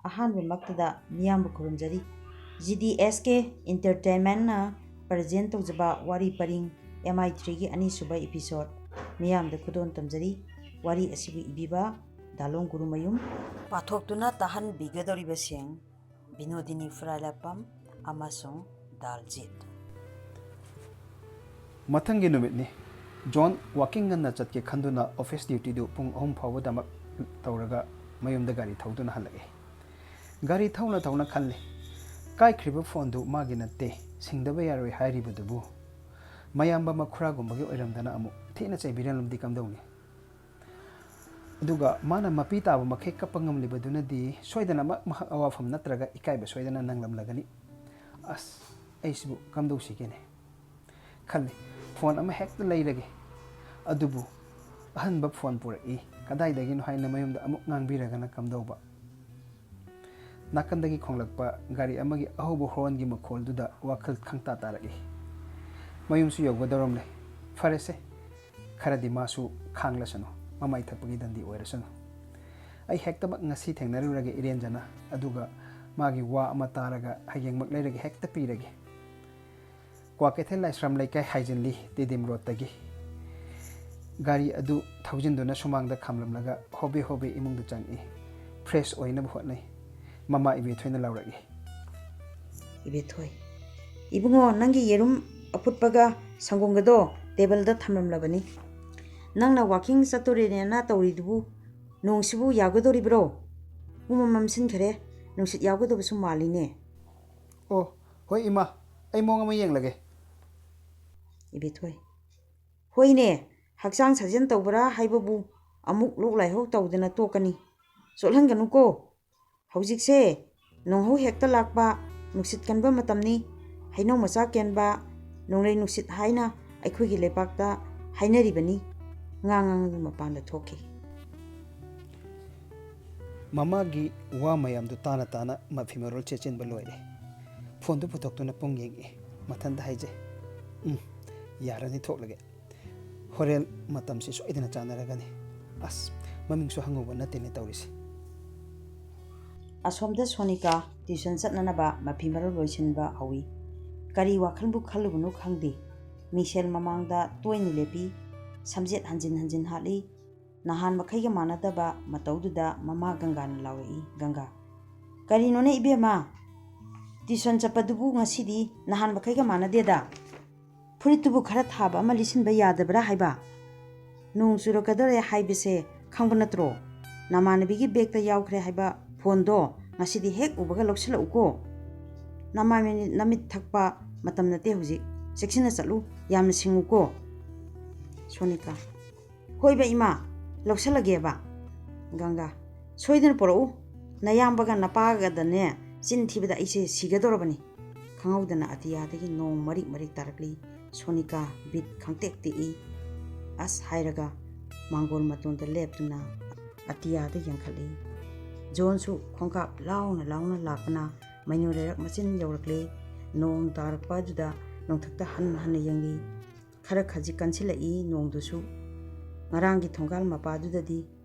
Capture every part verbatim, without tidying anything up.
ꯑꯍꯥꯟꯕꯃꯛꯇꯗ ꯃꯤꯌꯥꯝꯕꯨ ꯈꯨꯔꯨꯝꯖꯔꯤ꯫ G D S ꯀꯦ ꯏꯟꯇꯔꯇꯦꯟꯃꯦꯟꯅ present ꯇꯧꯖꯕ ꯋꯥꯔꯤ ꯄꯔꯤꯡ ꯑꯦꯝ ꯑꯥꯏ ꯊ꯭ꯔꯤꯒꯤ ꯑꯅꯤꯁꯨꯕ ꯏꯄꯤꯁꯣꯠ ꯃꯤꯌꯥꯝꯗ ꯈꯨꯗꯣꯜ ꯇꯝꯖꯔꯤ꯫ ꯋꯥꯔꯤ ꯑꯁꯤꯕꯨ ꯏꯕꯤꯕ ꯗꯥꯂꯣꯡ ꯒꯨꯔꯨꯃꯌꯨꯝ꯫ ꯄꯥꯊꯣꯛꯇꯨꯅ ꯇꯥꯍꯟꯕꯤꯒꯗꯧꯔꯤꯕꯁꯤꯡ ꯕꯤꯅꯣꯗꯤꯅꯤ ꯐꯨꯔꯥꯏꯂꯥꯛꯄꯝ ꯑꯃꯁꯨꯡ ꯗꯥꯜꯖꯤꯠ꯫ ꯃꯊꯪꯒꯤ ꯅꯨꯃꯤꯠꯅꯤ꯫ ꯖꯣꯟ ꯋꯥꯀꯤꯡ ꯉꯟꯅ ꯆꯠꯀꯦ ꯈꯟꯗꯨꯅ ꯑꯣꯐꯤꯁ ꯗ꯭ꯌꯨꯇꯤꯗꯨ ꯄꯨꯡ ꯑꯍꯨꯝ ꯐꯥꯎꯕꯗꯃꯛ ꯇꯧꯔꯒ ꯃꯌꯨꯝꯗ ꯒꯥꯔꯤ ꯊꯧꯗꯨꯅ ꯍꯜꯂꯛꯏ꯫ ꯒꯥꯔꯤ ꯊꯧꯅ ꯊꯧꯅ ꯈꯜꯂꯤ, "ꯀꯥꯏꯈ꯭ꯔꯤꯕ ꯐꯣꯟꯗꯨ ꯃꯥꯒꯤ ꯅꯠꯇꯦ, ꯁꯤꯡꯗꯕ ꯌꯥꯔꯣꯏ ꯍꯥꯏꯔꯤꯕꯗꯨꯕꯨ ꯃꯌꯥꯝꯕ ꯃꯈꯨꯔꯥꯒꯨꯝꯕꯒꯤ ꯑꯣꯏꯔꯝꯗꯅ ꯑꯃꯨꯛ ꯊꯤꯅ ꯆꯩꯕꯤꯔꯝꯂꯕꯗꯤ ꯀꯝꯗꯧꯅꯤ? ꯑꯗꯨꯒ ꯃꯥꯅ ꯃꯄꯤ ꯇꯥꯕ ꯃꯈꯩ ꯀꯞꯄ ꯉꯝꯂꯤꯕꯗꯨꯅꯗꯤ ꯁꯣꯏꯗꯅꯃꯛ ꯃꯍꯥꯛ ꯑꯋꯥꯐꯝ ꯅꯠꯇ꯭ꯔꯒ ꯏꯀꯥꯏꯕ ꯁꯣꯏꯗꯅ ꯅꯪꯂꯝꯂꯒꯅꯤ꯫ ꯑꯁ, ꯑꯩꯁꯤꯕꯨ ꯀꯝꯗꯧꯁꯤꯒꯦꯅꯦ?" ꯈꯜꯂꯤ꯫ ꯐꯣꯟ ꯑꯃ ꯍꯦꯛꯇ ꯂꯩꯔꯒꯦ꯫ ꯑꯗꯨꯕꯨ ꯑꯍꯟꯕ ꯐꯣꯟ ꯄꯨꯔꯛꯏ꯫ ꯀꯗꯥꯏꯗꯒꯤꯅꯣ ꯍꯥꯏꯅ ꯃꯌꯨꯝꯗ ꯑꯃꯨꯛ ꯉꯥꯡꯕꯤꯔꯒꯅ ꯀꯝꯗꯧꯕ? ꯅꯥꯀꯟꯗꯒꯤ ꯈꯣꯡꯂꯛꯄ ꯒꯥꯔꯤ ꯑꯃꯒꯤ ꯑꯍꯧꯕ ꯍꯣꯔꯟꯒꯤ ꯃꯈꯣꯜꯗꯨꯗ ꯋꯥꯈꯜ ꯈꯪꯇꯥ ꯇꯥꯔꯛꯏ꯫ ꯃꯌꯨꯝꯁꯨ ꯌꯧꯒꯗꯧꯔꯝꯂꯦ꯫ ꯐꯔꯦꯁꯦ, ꯈꯔꯗꯤ ꯃꯥꯁꯨ ꯈꯥꯡꯂꯁꯅꯨ, ꯃꯃꯥꯏ ꯊꯛꯄꯒꯤ ꯗꯟꯗꯤ ꯑꯣꯏꯔꯁꯅꯨ꯫ ꯑꯩ ꯍꯦꯛꯇꯃꯛ ꯉꯁꯤ ꯊꯦꯡꯅꯔꯨꯔꯒꯦ ꯏꯔꯦꯟꯖꯅ, ꯑꯗꯨꯒ ꯃꯥꯒꯤ ꯋꯥ ꯑꯃ ꯇꯥꯔꯒ ꯍꯌꯦꯡꯃꯛ ꯂꯩꯔꯒ ꯍꯦꯛꯇ ꯄꯤꯔꯒꯦ꯫ ꯀ꯭ꯋꯥꯀꯩꯊꯦꯜ ꯂꯥꯏꯁ꯭ꯔꯝ ꯂꯩꯀꯥꯏ ꯍꯥꯏꯖꯤꯜꯂꯤ, ꯇꯤꯗꯤꯝ ꯔꯣꯗꯇꯒꯤ꯫ ꯒꯥꯔꯤ ꯑꯗꯨ ꯊꯧꯖꯤꯟꯗꯨꯅ ꯁꯨꯃꯥꯡꯗ ꯈꯥꯝꯂꯝꯂꯒ ꯍꯣꯕꯦ ꯍꯣꯕꯦ ꯏꯃꯨꯡꯗ ꯆꯪꯏ꯫ ꯐ꯭ꯔꯦꯁ ꯑꯣꯏꯅꯕ ꯍꯣꯠꯅꯩ꯫ ꯃꯃꯥ ꯏꯕꯦꯊꯣꯏꯅ ꯂꯥꯎꯔꯛꯏ꯫ "ꯏꯕꯦꯊꯣꯏ, ꯏꯕꯨꯡꯉꯣ, ꯅꯪꯒꯤ ꯌꯦꯔꯨꯝ ꯑꯐꯨꯠꯄꯒ ꯁꯪꯒꯣꯝꯒꯗꯣ ꯇꯦꯕꯜꯗ ꯊꯝꯂꯝꯂꯕꯅꯤ꯫ ꯅꯪꯅ ꯋꯥꯀꯤꯡ ꯆꯠꯇꯣꯔꯦꯅꯦꯅ ꯇꯧꯔꯤꯗꯨꯕꯨ ꯅꯣꯡꯁꯤꯕꯨ ꯌꯥꯒꯗꯣꯔꯤꯕ꯭ꯔꯣ? ꯄꯨꯝꯃꯝ ꯃꯝꯁꯤꯟꯈꯔꯦ, ꯅꯨꯡꯁꯤꯠ ꯌꯥꯎꯒꯗꯕꯁꯨ ꯃꯥꯜꯂꯤꯅꯦ꯫" "ꯑꯣ, ꯍꯣꯏ ꯏꯃꯥ, ꯑꯩ ꯃꯑꯣꯡ ꯑꯃ ꯌꯦꯡꯂꯒꯦ꯫" "ꯏꯕꯦꯊꯣꯏ, ꯍꯣꯏꯅꯦ, ꯍꯛꯆꯥꯡ ꯁꯥꯖꯦꯜ ꯇꯧꯕ꯭ꯔꯥ ꯍꯥꯏꯕꯕꯨ ꯑꯃꯨꯛ ꯂꯣꯛ ꯂꯥꯏꯍꯧ ꯇꯧꯗꯅ ꯇꯣꯛꯀꯅꯤ꯫ ꯆꯣꯠꯍꯟꯒꯅꯨꯀꯣ꯫ ꯍꯧꯖꯤꯛꯁꯦ ꯅꯣꯡꯍꯧ ꯍꯦꯛꯇ ꯂꯥꯛꯄ, ꯅꯨꯡꯁꯤꯠ ꯀꯟꯕ ꯃꯇꯝꯅꯤ꯫ ꯍꯩꯅꯧ ꯃꯆꯥ ꯀꯦꯟꯕ, ꯅꯣꯡꯂꯩ ꯅꯨꯡꯁꯤꯠ ꯍꯥꯏꯅ ꯑꯩꯈꯣꯏꯒꯤ ꯂꯩꯕꯥꯛꯇ ꯍꯥꯏꯅꯔꯤꯕꯅꯤ꯫" ꯉꯥꯡ ꯉꯥꯡꯉꯒ ꯃꯄꯥꯟꯗ ꯊꯣꯛꯈꯤ꯫ ꯃꯃꯥꯒꯤ ꯋꯥ ꯃꯌꯥꯝꯗꯨ ꯇꯥꯅ ꯇꯥꯅ ꯃꯐꯤ ꯃꯔꯣꯜ ꯁꯦꯠꯆꯤꯟꯕ ꯂꯣꯏꯔꯦ꯫ ꯐꯣꯟꯗꯨ ꯄꯨꯊꯣꯛꯇꯨꯅ ꯄꯨꯡ ꯌꯦꯡꯉꯛꯏ꯫ ꯃꯊꯟꯇ ꯍꯥꯏꯖꯩ, "ꯎꯝ, ꯌꯥꯔꯅꯤ, ꯊꯣꯛꯂꯒꯦ꯫ ꯍꯣꯔꯦꯟ ꯃꯇꯝꯁꯤ ꯁꯣꯏꯗꯅ ꯆꯥꯟꯅꯔꯒꯅꯤ꯫ ꯑꯁ, ꯃꯃꯤꯡꯁꯨ ꯍꯪꯍꯧꯕ ꯅꯠꯇꯦꯅꯦ ꯇꯧꯔꯤꯁꯦ꯫" ꯑꯁꯣꯝꯗ ꯁꯣꯅꯤꯀꯥ ꯇ꯭ꯌꯨꯁꯟ ꯆꯠꯅꯅꯕ ꯃꯐꯤ ꯃꯔꯣꯜ ꯂꯣꯏꯁꯤꯟꯕ ꯍꯧꯏ꯫ ꯀꯔꯤ ꯋꯥꯈꯜꯕꯨ ꯈꯜꯂꯨꯕꯅꯣ ꯈꯪꯗꯦ꯫ ꯃꯤꯡꯁꯦꯜ ꯃꯃꯥꯡꯗ ꯇꯣꯏꯅ ꯂꯦꯞꯄꯤ꯫ ꯁꯝꯖꯦꯠ ꯍꯟꯖꯤꯟ ꯍꯟꯖꯤꯟ ꯍꯥꯠꯂꯤ꯫ ꯅꯍꯥꯟ ꯃꯈꯩꯒ ꯃꯥꯟꯅꯗꯕ ꯃꯇꯧꯗꯨꯗ ꯃꯃꯥ ꯒꯪꯒꯥꯅ ꯂꯥꯎꯔꯛꯏ, "ꯒꯪꯒꯥ, ꯀꯔꯤꯅꯣꯅꯦ ꯏꯕꯦꯝꯃ? ꯇ꯭ꯌꯨꯁꯟ ꯆꯠꯄꯗꯨꯕꯨ ꯉꯁꯤꯗꯤ ꯅꯍꯥꯟ ꯃꯈꯩꯒ ꯃꯥꯟꯅꯗꯦꯗ꯫ ꯐꯨꯔꯤꯠꯇꯨꯕꯨ ꯈꯔ ꯊꯥꯕ ꯑꯃ ꯂꯤꯠꯁꯤꯟꯕ ꯌꯥꯗꯕ꯭ꯔꯥ ꯍꯥꯏꯕ? ꯅꯣꯡ ꯆꯨꯔꯛꯀꯗꯧꯔꯦ ꯍꯥꯏꯕꯁꯦ ꯈꯪꯕ ꯅꯠꯇ꯭ꯔꯣ? ꯅꯃꯥꯟꯅꯕꯤꯒꯤ ꯕꯦꯒꯇ ꯌꯥꯎꯈ꯭ꯔꯦ ꯍꯥꯏꯕ ꯐꯣꯟꯗꯣ ꯉꯁꯤꯗꯤ ꯍꯦꯛ ꯎꯕꯒ ꯂꯧꯁꯤꯜꯂꯛꯎꯀꯣ꯫ ꯅꯃꯥꯏ ꯃꯃꯤꯠ ꯊꯛꯄ ꯃꯇꯝ ꯅꯠꯇꯦ ꯍꯧꯖꯤꯛ꯫ ꯆꯦꯛꯁꯤꯟꯅ ꯆꯠꯂꯨ, ꯌꯥꯝꯅ ꯁꯤꯡꯉꯨꯀꯣ꯫" ꯁꯣꯅꯤꯀꯥ, "ꯍꯣꯏꯕ ꯏꯃꯥ, ꯂꯧꯁꯜꯂꯒꯦꯕ꯫" ꯒꯪꯒꯥ, "ꯁꯣꯏꯗꯅ ꯄꯨꯔꯛꯎ꯫ ꯅꯌꯥꯝꯕꯒ ꯅꯄꯥꯒꯗꯅꯦ ꯆꯤꯟ ꯊꯤꯕꯗ ꯑꯩꯁꯦ ꯁꯤꯒꯗꯧꯔꯕꯅꯤ꯫" ꯈꯪꯍꯧꯗꯅ ꯑꯇꯤꯌꯥꯗꯒꯤ ꯅꯣꯡ ꯃꯔꯤꯛ ꯃꯔꯤꯛ ꯇꯥꯔꯛꯂꯤ꯫ ꯁꯣꯅꯤꯀꯥ ꯕꯤꯠ ꯈꯪꯇꯦꯛ ꯇꯦꯛꯏ꯫ "ꯑꯁ" ꯍꯥꯏꯔꯒ ꯃꯥꯡꯒꯣꯜ ꯃꯇꯣꯟꯗ ꯂꯦꯞꯇꯨꯅ ꯑꯇꯤꯌꯥꯗ ꯌꯦꯡꯈꯠꯂꯤ꯫ ꯖꯣꯟꯁꯨ ꯈꯣꯡꯀꯥꯞ ꯂꯥꯎꯅ ꯂꯥꯎꯅ ꯂꯥꯛꯄꯅ ꯃꯩꯅꯣ ꯂꯩꯔꯛ ꯃꯆꯤꯟ ꯌꯧꯔꯛꯂꯦ꯫ ꯅꯣꯡ ꯇꯥꯔꯛꯄ ꯑꯗꯨꯗ ꯅꯣꯡꯊꯛꯇ ꯍꯟꯅ ꯍꯟꯅ ꯌꯦꯡꯂꯤ꯫ ꯈꯔ ꯈꯖꯤꯛ ꯀꯟꯁꯤꯜꯂꯛꯏ ꯅꯣꯡꯗꯨꯁꯨ꯫ ꯉꯔꯥꯡꯒꯤ ꯊꯣꯡꯒꯥꯜ ꯃꯄꯥꯗꯨꯗꯗꯤ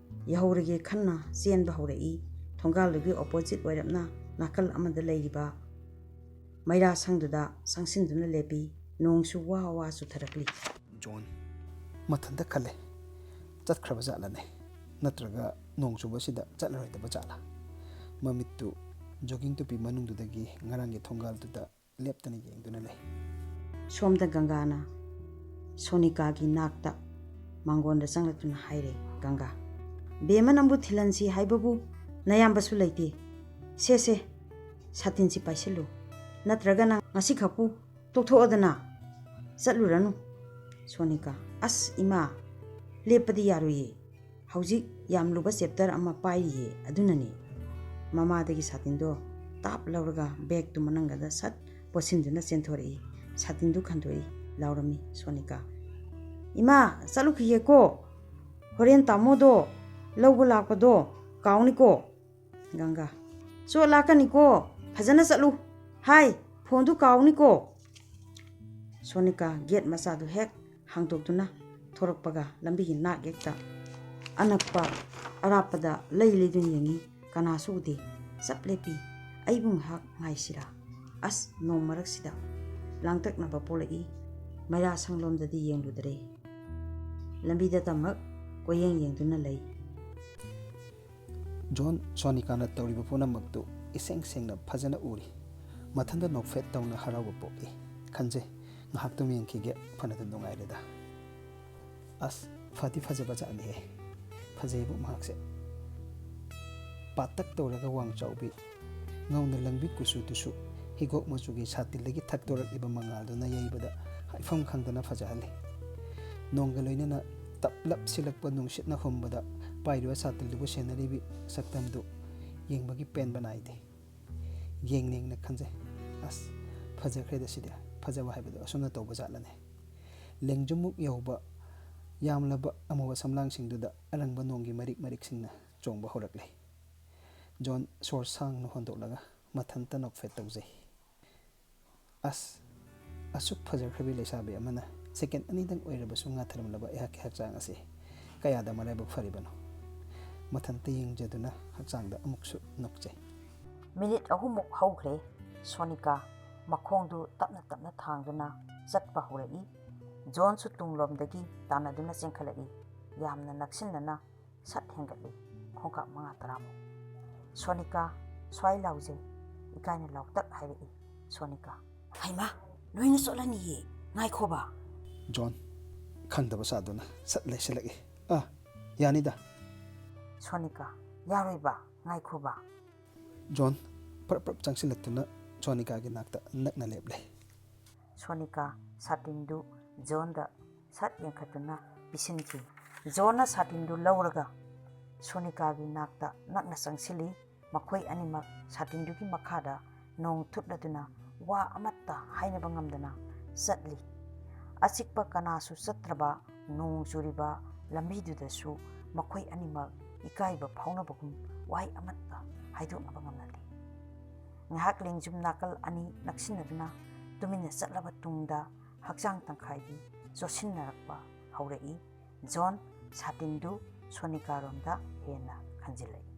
ꯌꯧꯍꯧꯔꯒꯦ ꯈꯟꯅ ꯆꯦꯟꯕ ꯍꯧꯔꯛꯏ꯫ ꯊꯣꯡꯒꯥꯜꯗꯨꯒꯤ ꯑꯣꯄꯣꯖꯤꯠ ꯑꯣꯏꯔꯞꯅ ꯅꯥꯀꯜ ꯑꯃꯗ ꯂꯩꯔꯤꯕ ꯃꯩꯔꯥ ꯁꯪꯗꯨꯗ ꯆꯪꯁꯤꯟꯗꯨꯅ ꯂꯦꯞꯄꯤ꯫ ꯅꯣꯡꯁꯨ ꯋꯥ ꯋꯥ ꯆꯨꯊꯔꯛꯂꯤ꯫ ꯖꯣꯟ ꯃꯊꯟꯇ ꯈꯜꯂꯦ, ꯆꯠꯈ꯭ꯔꯕ ꯖꯥꯠꯂꯅꯦ? ꯅꯠꯇ꯭ꯔꯒ ꯅꯣꯡ ꯆꯨꯕꯁꯤꯗ ꯆꯠꯂꯔꯣꯏꯗꯕ ꯖꯥꯠꯂꯥ? ꯃꯃꯤꯠꯇꯨ ꯖꯣꯒꯤꯡ ꯇꯨꯄꯤ ꯃꯅꯨꯡꯗꯨꯗꯒꯤ ꯉꯔꯥꯡꯒꯤ ꯊꯣꯡꯒꯥꯜꯗꯨꯗ ꯂꯦꯞꯇꯅ ꯌꯦꯡꯗꯨꯅ ꯂꯩ꯫ ꯁꯣꯝꯗ ꯒꯪꯒꯥꯅ ꯁꯣꯅꯤꯀꯥꯒꯤ ꯅꯥꯛꯇ ꯃꯥꯡꯒꯣꯟꯗ ꯆꯪꯂꯛꯇꯨꯅ ꯍꯥꯏꯔꯦ, "ꯒꯪꯒꯥ, ꯕꯦꯝꯃ ꯅꯪꯕꯨ ꯊꯤꯜꯍꯟꯁꯤ ꯍꯥꯏꯕꯕꯨ ꯅꯌꯥꯝꯕꯁꯨ ꯂꯩꯇꯦ꯫ ꯁꯦ ꯁꯦ, ꯁꯥꯇꯤꯟꯁꯤ ꯄꯥꯏꯁꯤꯜꯂꯨ, ꯅꯠꯇ꯭ꯔꯒꯅ ꯉꯁꯤꯈꯛꯄꯨ ꯇꯣꯛꯊꯣꯛꯑꯗꯅ ꯆꯠꯂꯨꯔꯅꯨ꯫" ꯁꯣꯅꯤꯀꯥ, "ꯑꯁ ꯏꯃꯥ, ꯂꯦꯞꯄꯗꯤ ꯌꯥꯔꯣꯏꯌꯦ꯫ ꯍꯧꯖꯤꯛ ꯌꯥꯝ ꯂꯨꯕ ꯆꯦꯞꯇꯔ ꯑꯃ ꯄꯥꯏꯔꯤꯌꯦ, ꯑꯗꯨꯅꯅꯦ꯫" ꯃꯃꯥꯗꯒꯤ ꯁꯥꯇꯤꯟꯗꯣ ꯇꯥꯞ ꯂꯧꯔꯒ ꯕꯦꯒꯇꯨ ꯃꯅꯪꯒꯗ ꯁꯠ ꯄꯣꯠꯁꯤꯟꯗꯨꯅ ꯆꯦꯟꯊꯣꯔꯛꯏ꯫ ꯁꯥꯇꯤꯟꯗꯨ ꯈꯟꯗꯣꯛꯏ꯫ ꯂꯥꯎꯔꯝꯃꯤ ꯁꯣꯅꯤꯀꯥ, "ꯏꯃꯥ, ꯆꯠꯂꯨꯈꯤꯒꯦꯀꯣ꯫ ꯍꯣꯔꯦꯟ ꯇꯥꯃꯣꯗꯣ ꯂꯧꯕ ꯂꯥꯛꯄꯗꯣ ꯀꯥꯎꯅꯤꯀꯣ꯫" ꯒꯪꯒꯥ, "ꯆꯣꯠ ꯂꯥꯛꯀꯅꯤꯀꯣ, ꯐꯖꯅ ꯆꯠꯂꯨ꯫ ꯍꯥꯏ, ꯐꯣꯟꯗꯨ ꯀꯥꯎꯅꯤꯀꯣ꯫" ꯁꯣꯅꯤꯀꯥ ꯒꯦꯠ ꯃꯆꯥꯗꯨ ꯍꯦꯛ ꯍꯥꯡꯗꯣꯛꯇꯨꯅ ꯊꯣꯔꯛꯄꯒ ꯂꯝꯕꯤꯒꯤ ꯅꯥꯛ ꯌꯦꯛꯇ ꯑꯅꯛꯄ ꯑꯔꯥꯞꯄꯗ ꯂꯩ ꯂꯩꯗꯨꯅ ꯌꯦꯡꯉꯤ꯫ ꯀꯅꯥꯁꯨ ꯎꯗꯦ꯫ ꯆꯞ ꯂꯦꯞꯄꯤ꯫ ꯑꯩꯕꯨ ꯉꯥꯏꯍꯥꯛ ꯉꯥꯏꯁꯤꯔꯥ? ꯑꯁ, ꯅꯣꯡ ꯃꯔꯛꯁꯤꯗ ꯂꯥꯡꯇꯛꯅꯕ ꯄꯣꯛꯂꯛꯏ꯫ ꯃꯩꯔꯥ ꯁꯪꯂꯣꯝꯗꯗꯤ ꯌꯦꯡꯂꯨꯗ꯭ꯔꯦ꯫ ꯂꯝꯕꯤꯗꯇꯃꯛ ꯀꯣꯏꯌꯦꯡ ꯌꯦꯡꯗꯨꯅ ꯂꯩ꯫ ꯖꯣꯟ, ꯁꯣꯅꯤꯀꯥꯅ ꯇꯧꯔꯤꯕ ꯄꯨꯝꯅꯃꯛꯇꯨ ꯏꯁꯦꯡ ꯁꯦꯡꯅ ꯐꯖꯅ ꯎꯔꯤ꯫ ꯃꯊꯟꯇ ꯅꯣꯛꯐꯦꯠ ꯇꯧꯅ ꯍꯔꯥꯎꯕ ꯄꯣꯛꯏ꯫ ꯈꯟꯖꯩ, "ꯉꯥꯏꯍꯥꯛꯇꯨꯝ ꯌꯦꯡꯈꯤꯒꯦ, ꯐꯅꯗꯨꯝ ꯅꯨꯡꯉꯥꯏꯔꯦꯗ꯫ ꯑꯁ, ꯐꯗꯤ ꯐꯖꯕ ꯖꯥꯠꯅꯤꯍꯦ꯫ ꯐꯖꯩꯕꯨ ꯃꯍꯥꯛꯁꯦ꯫ ꯄꯥꯇꯛ ꯇꯧꯔꯒ ꯋꯥꯡ ꯆꯥꯎꯕꯤ, ꯉꯧꯅ ꯂꯪꯕꯤ ꯀꯨꯆꯨꯗꯨꯁꯨ ꯍꯤꯒꯣꯛ ꯃꯆꯨꯒꯤ ꯁꯥꯇꯤꯟꯗꯒꯤ ꯊꯛꯇꯣꯔꯛꯂꯤꯕ ꯃꯉꯥꯜꯗꯨꯅ ꯌꯩꯕꯗ ꯍꯥꯏꯐꯝ ꯈꯪꯗꯅ ꯐꯖꯍꯜꯂꯤ꯫ ꯅꯣꯡꯒ ꯂꯣꯏꯅꯅ ꯇꯞꯂꯞ ꯁꯤꯜꯂꯛꯄ ꯅꯨꯡꯁꯤꯠꯅ ꯍꯨꯝꯕꯗ ꯄꯥꯏꯔꯤꯕ ꯁꯥꯇꯤꯟꯗꯨꯕꯨ ꯁꯦꯟꯅꯔꯤꯕꯤ ꯁꯛꯇꯝꯗꯨ ꯌꯦꯡꯕꯒꯤ ꯄꯦꯟꯕ ꯅꯥꯏꯗꯦ꯫ ꯌꯦꯡꯅꯤꯡꯅ ꯈꯟꯖꯩ꯫ ꯑꯁ, ꯐꯖꯈ꯭ꯔꯦꯗ ꯁꯤꯗꯤ꯫ ꯐꯖꯕ ꯍꯥꯏꯕꯗꯣ ꯑꯁꯨꯝꯅ ꯇꯧꯕ ꯖꯥꯠꯂꯅꯦ?" ꯂꯦꯡꯖꯨꯝꯃꯨꯛ ꯌꯧꯕ ꯌꯥꯝꯂꯕ ꯑꯃꯨꯕ ꯁꯝꯂꯥꯡꯁꯤꯡꯗꯨꯗ ꯑꯔꯪꯕ ꯅꯣꯡꯒꯤ ꯃꯔꯤꯛ ꯃꯔꯤꯛꯁꯤꯡꯅ ꯆꯣꯡꯕ ꯍꯧꯔꯛꯂꯦ꯫ ꯖꯣꯟ ꯁꯣꯔ ꯁꯥꯡꯅ ꯍꯣꯟꯗꯣꯛꯂꯒ ꯃꯊꯟꯇ ꯅꯣꯛꯐꯦꯠ ꯇꯧꯖꯩ꯫ ꯑꯁ, ꯑꯁꯨꯛ ꯐꯖꯈ꯭ꯔꯕꯤ ꯂꯩꯁꯥꯕꯤ ꯑꯃꯅ ꯁꯦꯀꯦꯟ ꯑꯅꯤꯗꯪ ꯑꯣꯏꯔꯕꯁꯨ ꯉꯥꯊꯔꯝꯂꯕ ꯑꯩꯍꯥꯛꯀꯤ ꯍꯛꯆꯥꯡ ꯑꯁꯤ ꯀꯌꯥꯗ ꯃꯔꯥꯏꯕꯛ ꯐꯔꯤꯕꯅꯣ? ꯃꯊꯟꯇ ꯌꯦꯡꯖꯗꯨꯅ ꯍꯛꯆꯥꯡꯗ ꯑꯃꯨꯛꯁꯨ ꯅꯣꯛꯆꯩ꯫ ꯃꯤꯅꯤꯠ ꯑꯍꯨꯝꯃꯨꯛ ꯍꯧꯈ꯭ꯔꯦ꯫ ꯁꯣꯅꯤꯀꯥ ꯃꯈꯣꯡꯗꯨ ꯇꯞꯅ ꯇꯞꯅ ꯊꯥꯡꯗꯨꯅ ꯆꯠꯄ ꯍꯧꯔꯛꯏ꯫ ꯖꯣꯟꯁꯨ ꯇꯨꯡꯂꯣꯝꯗꯒꯤ ꯇꯥꯟꯅꯗꯨꯅ ꯆꯦꯟꯈꯠꯂꯛꯏ꯫ ꯌꯥꯝꯅ ꯅꯛꯁꯤꯟꯅꯅ ꯁꯠ ꯍꯦꯟꯒꯠꯂꯤ꯫ ꯈꯣꯡꯀꯥꯞ ꯃꯉꯥ ꯇꯔꯥꯃꯨꯛ꯫ "ꯁꯣꯅꯤꯀꯥ, ꯁ꯭ꯋꯥꯏ ꯂꯥꯎꯖꯩ", ꯏꯀꯥꯏꯅ ꯂꯥꯎꯇꯛ ꯍꯥꯏꯔꯛꯏ ꯁꯣꯅꯤꯀꯥ꯫ "ꯍꯩꯃꯥ, ꯂꯣꯏꯅ ꯆꯣꯠꯂꯅꯤꯌꯦ, ꯉꯥꯏꯈꯣꯕ!" ꯖꯣꯟ ꯈꯪꯗꯕ ꯁꯥꯗꯨꯅ ꯁꯠ ꯂꯩꯁꯤꯜꯂꯛꯏ꯫ "ꯑꯥ, ꯌꯥꯅꯤꯗ!" "ꯁꯣꯅꯤꯀꯥ, ꯌꯥꯔꯣꯏꯕ, ꯉꯥꯏꯈꯣꯕ!" ꯖꯣꯟ ꯄ꯭ꯔꯞ ꯄ꯭ꯔꯞ ꯆꯪꯁꯤꯜꯂꯛꯇꯨꯅ ꯁꯣꯅꯤꯀꯥꯒꯤ ꯅꯥꯛꯇ ꯅꯛꯅ ꯂꯦꯞꯂꯦ꯫ ꯁꯣꯅꯤꯀꯥ ꯁꯥꯇꯤꯟꯗꯨ ꯖꯣꯟꯗ ꯁꯠ ꯌꯦꯡꯈꯠꯇꯨꯅ ꯄꯤꯁꯤꯟꯈꯤ꯫ ꯖꯣꯟꯅ ꯁꯥꯇꯤꯟꯗꯨ ꯂꯧꯔꯒ ꯁꯣꯅꯤꯀꯥꯒꯤ ꯅꯥꯛꯇ ꯅꯛꯅ ꯆꯪꯁꯤꯜꯂꯤ꯫ ꯃꯈꯣꯏ ꯑꯅꯤꯃꯛ ꯁꯥꯇꯤꯟꯗꯨꯒꯤ ꯃꯈꯥꯗ ꯅꯣꯡ ꯊꯨꯠꯂꯗꯨꯅ ꯋꯥ ꯑꯃꯠꯇ ꯍꯥꯏꯅꯕ ꯉꯝꯗꯅ ꯆꯠꯂꯤ꯫ ꯑꯆꯤꯛꯄ ꯀꯅꯥꯁꯨ ꯆꯠꯇ꯭ꯔꯕ ꯅꯣꯡ ꯆꯨꯔꯤꯕ ꯂꯝꯕꯤꯗꯨꯗꯁꯨ ꯃꯈꯣꯏ ꯑꯅꯤꯃꯛ ꯏꯀꯥꯏꯕ ꯐꯥꯎꯅꯕꯒꯨꯝ ꯋꯥꯍꯩ ꯑꯃꯠꯇ ꯍꯥꯏꯗꯣꯛꯅꯕ ꯉꯝꯅꯗꯦ꯫ ꯉꯥꯏꯍꯥꯛ ꯂꯦꯡꯖꯨꯝ ꯅꯥꯀꯜ ꯑꯅꯤ ꯅꯛꯁꯤꯟꯅꯗꯨꯅ ꯇꯨꯃꯤꯟꯅ ꯆꯠꯂꯕ ꯇꯨꯡꯗ ꯍꯛꯆꯥꯡ ꯇꯪꯈꯥꯏꯗꯤ ꯆꯣꯠꯁꯤꯟꯅꯔꯛꯄ ꯍꯧꯔꯛꯏ꯫ ꯖꯣꯟ ꯁꯥꯇꯤꯟꯗꯨ ꯁꯣꯅꯤꯀꯥꯔꯣꯝꯗ ꯍꯦꯟꯅ ꯈꯟꯖꯤꯜꯂꯛꯏ꯫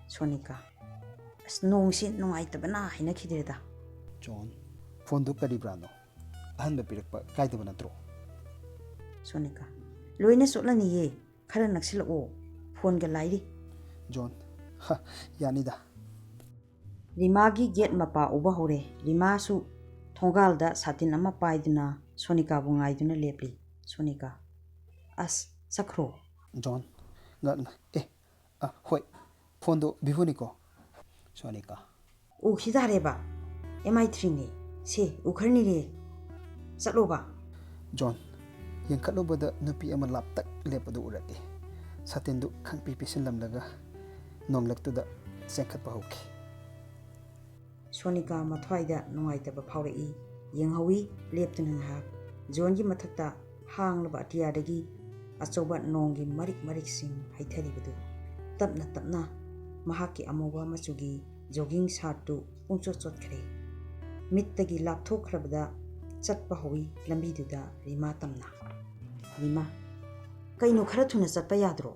"ꯁꯣꯅꯤꯀꯥ, ꯑꯁ, ꯅꯣꯡꯁꯤ ꯅꯨꯡꯉꯥꯏꯇꯕꯅ ꯍꯩꯅꯈꯤꯗ꯭ꯔꯦꯗ꯫ ꯖꯣꯟ, ꯐꯣꯟꯗꯨ ꯀꯔꯤ ꯕ꯭ꯔꯥꯟꯅꯣ? ꯑꯍꯟꯕ ꯄꯤꯔꯛꯄ ꯀꯥꯏꯗꯕ ꯅꯠꯇ꯭ꯔꯣ? ꯁꯣꯅꯤꯀꯥ, ꯂꯣꯏꯅ ꯆꯣꯠꯂꯅꯤꯌꯦ, ꯈꯔ ꯅꯛꯁꯤꯜꯂꯛꯑꯣ, ꯐꯣꯟꯒ ꯂꯥꯏꯔꯤ꯫ ꯖꯣꯟ, ꯍ, ꯌꯥꯅꯤꯗ꯫ ꯔꯤꯃꯥꯒꯤ ꯒꯦꯠ ꯃꯄꯥ ꯎꯕ ꯍꯧꯔꯦ꯫ ꯔꯤꯃꯥꯁꯨ ꯊꯣꯡꯒꯥꯜꯗ ꯁꯥꯇꯤꯟ ꯑꯃ ꯄꯥꯏꯗꯨꯅ ꯁꯣꯅꯤꯀꯥꯕꯨ ꯉꯥꯏꯗꯨꯅ ꯂꯦꯞꯂꯤ꯫ ꯁꯣꯅꯤꯀꯥ, ꯑꯁ, ꯆꯠꯈ꯭ꯔꯣ꯫ ꯖꯣꯟ, ꯉꯛꯅ, ꯑꯦ, ꯑ, ꯍꯣꯏ, ꯐꯣꯟꯗꯣ ꯚꯤꯚꯣꯅꯤꯀꯣ꯫ ꯁꯣꯅꯤꯀꯥ, ꯎꯈꯤ ꯇꯥꯔꯦꯕ, ꯑꯦꯝ ꯑꯥꯏ ꯊ꯭ꯔꯤꯅꯦ꯫ ꯁꯦ, ꯎꯈ꯭ꯔꯅꯤꯅꯦ, ꯆꯠꯂꯣꯕ꯫ ꯖꯣꯟ, ꯌꯦꯡꯈꯠꯂꯨꯕꯗ ꯅꯨꯄꯤ ꯑꯃ ꯂꯥꯞꯇꯛ ꯂꯦꯞꯄꯗꯨ ꯎꯔꯛꯏ꯫ ꯁꯥꯇꯤꯟꯗꯨ ꯈꯪꯄꯤ ꯄꯤꯁꯤꯜꯂꯝꯂꯒ ꯅꯣꯡꯂꯛꯇꯨꯗ ꯆꯦꯟꯈꯠꯄ ꯍꯧꯈꯤ꯫ ꯁꯣꯅꯤꯀꯥ ꯃꯊ꯭ꯋꯥꯏꯗ ꯅꯨꯡꯉꯥꯏꯇꯕ ꯐꯥꯎꯔꯛꯏ꯫ ꯌꯦꯡꯍꯧꯏ ꯂꯦꯞꯇꯨꯅ ꯉꯥꯏꯍꯥꯛ꯫ ꯖꯣꯟꯒꯤ ꯃꯊꯛꯇ ꯍꯥꯡꯂꯕ ꯑꯇꯤꯌꯥꯗꯒꯤ ꯑꯆꯧꯕ ꯅꯣꯡꯒꯤ ꯃꯔꯤꯛ ꯃꯔꯤꯛꯁꯤꯡ ꯍꯩꯊꯔꯤꯕꯗꯨ꯫ ꯇꯞꯅ ꯇꯞꯅ ꯃꯍꯥꯛꯀꯤ ꯑꯃꯨꯕ ꯃꯆꯨꯒꯤ ꯖꯣꯒꯤꯡ ꯁꯥꯔꯠꯇꯨ ꯄꯨꯡꯆꯣꯠ ꯆꯣꯠꯈ꯭ꯔꯦ꯫ ꯃꯤꯠꯇꯒꯤ ꯂꯥꯞꯊꯣꯛꯈ꯭ꯔꯕꯗ ꯆꯠꯄ ꯍꯧꯏ ꯂꯝꯕꯤꯗꯨꯗ ꯔꯤꯃꯥ ꯇꯝꯅ꯫ ꯔꯤꯃꯥ, ꯀꯩꯅꯣ ꯈꯔ ꯊꯨꯅ ꯆꯠꯄ ꯌꯥꯗ꯭ꯔꯣ?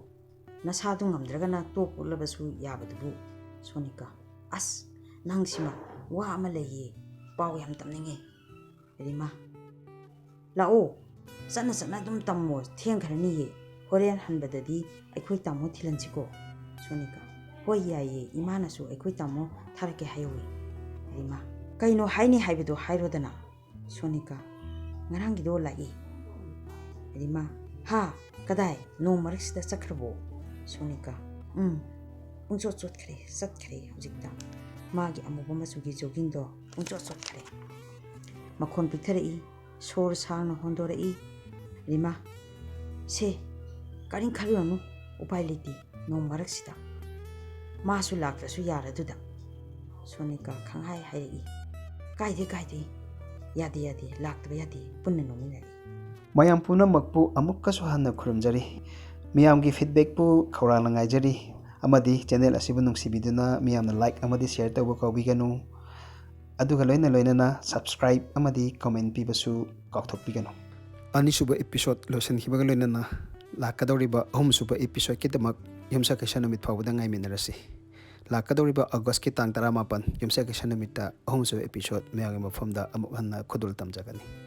ꯅꯁꯥꯗꯨ ꯉꯝꯗ꯭ꯔꯒꯅ ꯇꯣꯛ ꯎꯠꯂꯕꯁꯨ ꯌꯥꯕꯗꯨꯕꯨ꯫ ꯁꯣꯅꯤꯀꯥ, ꯑꯁ, ꯅꯪꯁꯤꯃ ꯋꯥ ꯑꯃ ꯂꯩꯌꯦ, ꯄꯥꯎ ꯌꯥꯝ ꯇꯝꯅꯤꯡꯉꯦ꯫ ꯔꯤꯃꯥ, ꯂꯥꯛꯑꯣ, ꯆꯠꯅ ꯆꯠꯅ ꯑꯗꯨꯝ ꯇꯝꯃꯣ, ꯊꯦꯡꯈ꯭ꯔꯅꯤꯌꯦ꯫ ꯍꯣꯔꯦꯟ ꯍꯟꯕꯗꯗꯤ ꯑꯩꯈꯣꯏ ꯇꯥꯃꯣ ꯊꯤꯜꯍꯟꯁꯤꯀꯣ꯫ ꯁꯣꯅꯤꯀꯥ, ꯍꯣꯏ ꯌꯥꯏꯌꯦ, ꯏꯃꯥꯅꯁꯨ ꯑꯩꯈꯣꯏ ꯇꯥꯃꯣ ꯊꯥꯔꯛꯀꯦ ꯍꯥꯏꯍꯧꯋꯤ꯫ ꯔꯤꯃꯥ, ꯀꯩꯅꯣ ꯍꯥꯏꯅꯤ ꯍꯥꯏꯕꯗꯣ ꯍꯥꯏꯔꯣꯗꯅ꯫ ꯁꯣꯅꯤꯀꯥ, ꯉꯔꯥꯡꯒꯤꯗꯣ ꯂꯥꯛꯏ꯫ ꯔꯤꯃꯥ, ꯍꯥ? ꯀꯗꯥꯏ? ꯅꯣꯡ ꯃꯔꯛꯁꯤꯗ ꯆꯠꯈ꯭ꯔꯕꯣ? ꯁꯣꯅꯤꯀꯥ, ꯎꯝ, ꯄꯨꯡꯆꯣꯠ ꯆꯣꯠꯈ꯭ꯔꯦ, ꯆꯠꯈ꯭ꯔꯦ ꯍꯧꯖꯤꯛꯇ꯫ ꯃꯥꯒꯤ ꯑꯃꯨꯕ ꯃꯆꯨꯒꯤ ꯖꯣꯒꯤꯡꯗꯣ ꯄꯨꯡꯆꯣꯠ ꯆꯣꯠꯈ꯭ꯔꯦ꯫ ꯃꯈꯣꯟ ꯄꯤꯛꯊꯔꯛꯏ, ꯁꯣꯔ ꯁꯥꯡꯅ ꯍꯣꯟꯗꯣꯔꯛꯏ꯫ ꯔꯤꯃꯥ, ꯁꯦ, ꯀꯔꯤꯝ ꯈꯜꯂꯨꯔꯅꯨ, ꯎꯄꯥꯏ ꯂꯩꯇꯦ, ꯅꯣꯡ ꯃꯔꯛꯁꯤꯗ꯫ ꯃꯥꯁꯨ ꯂꯥꯛꯇ꯭ꯔꯁꯨ ꯌꯥꯔꯗꯨꯗ꯫ ꯁꯣꯅꯤꯀꯥ ꯈꯪꯍꯥꯏ ꯍꯥꯏꯔꯛꯏ, ꯀꯥꯏꯗꯦ, ꯀꯥꯏꯗꯦ, ꯌꯥꯗꯦ, ꯌꯥꯗꯦ, ꯂꯥꯛꯇꯕ ꯌꯥꯗꯦ, ꯄꯨꯟꯅ ꯅꯣꯡꯃꯤꯟꯅꯔꯤ꯫ ꯃꯌꯥꯝ ꯄꯨꯝꯅꯃꯛꯄꯨ ꯑꯃꯨꯛꯀꯁꯨ ꯍꯟꯅ ꯈꯨꯔꯨꯝꯖꯔꯤ꯫ ꯃꯤꯌꯥꯝꯒꯤ ꯐꯤꯗꯕꯦꯛꯄꯨ ꯈꯧꯔꯥꯡꯅ ꯉꯥꯏꯖꯔꯤ, ꯑꯃꯗꯤ ꯆꯦꯅꯦꯜ ꯑꯁꯤꯕꯨ ꯅꯨꯡꯁꯤꯕꯤꯗꯨꯅ ꯃꯤꯌꯥꯝꯅ ꯂꯥꯏꯛ ꯑꯃꯗꯤ ꯁꯤꯌꯔ ꯇꯧꯕ ꯀꯥꯎꯕꯤꯒꯅꯨ꯫ ꯑꯗꯨꯒ ꯂꯣꯏꯅ ꯂꯣꯏꯅꯅ ꯁꯕꯁꯀ꯭ꯔꯥꯏꯕ ꯑꯃꯗꯤ ꯀꯃꯦꯟ ꯄꯤꯕꯁꯨ ꯀꯥꯎꯊꯣꯛꯄꯤꯒꯅꯨ꯫ ꯑꯅꯤꯁꯨꯕ ꯏꯄꯤꯁꯣꯗ ꯂꯣꯏꯁꯤꯟꯈꯤꯕꯒ ꯂꯣꯏꯅꯅ ꯂꯥꯛꯀꯗꯧꯔꯤꯕ ꯑꯍꯨꯝꯁꯨꯕ ꯏꯄꯤꯁꯣꯗꯀꯤꯗꯃꯛ ꯌꯨꯝꯁꯀꯩꯁ ꯅꯨꯃꯤꯠ ꯐꯥꯎꯕꯗ ꯉꯥꯏꯃꯤꯟꯅꯔꯁꯤ꯫ ꯂꯥꯛꯀꯗꯧꯔꯤꯕ ꯑꯣꯒꯁꯀꯤ ꯇꯥꯡ ꯇꯔꯥꯃꯥꯄꯟ, ꯌꯨꯝꯁꯀꯩꯁ ꯅꯨꯃꯤꯠꯇ ꯑꯍꯨꯝꯁꯨꯕ episode ꯃꯌꯥꯝꯒꯤ ꯃꯐꯝꯗ ꯑꯃꯨꯛ ꯍꯟꯅ ꯈꯨꯗꯣꯜ ꯇꯝꯖꯒꯅꯤ꯫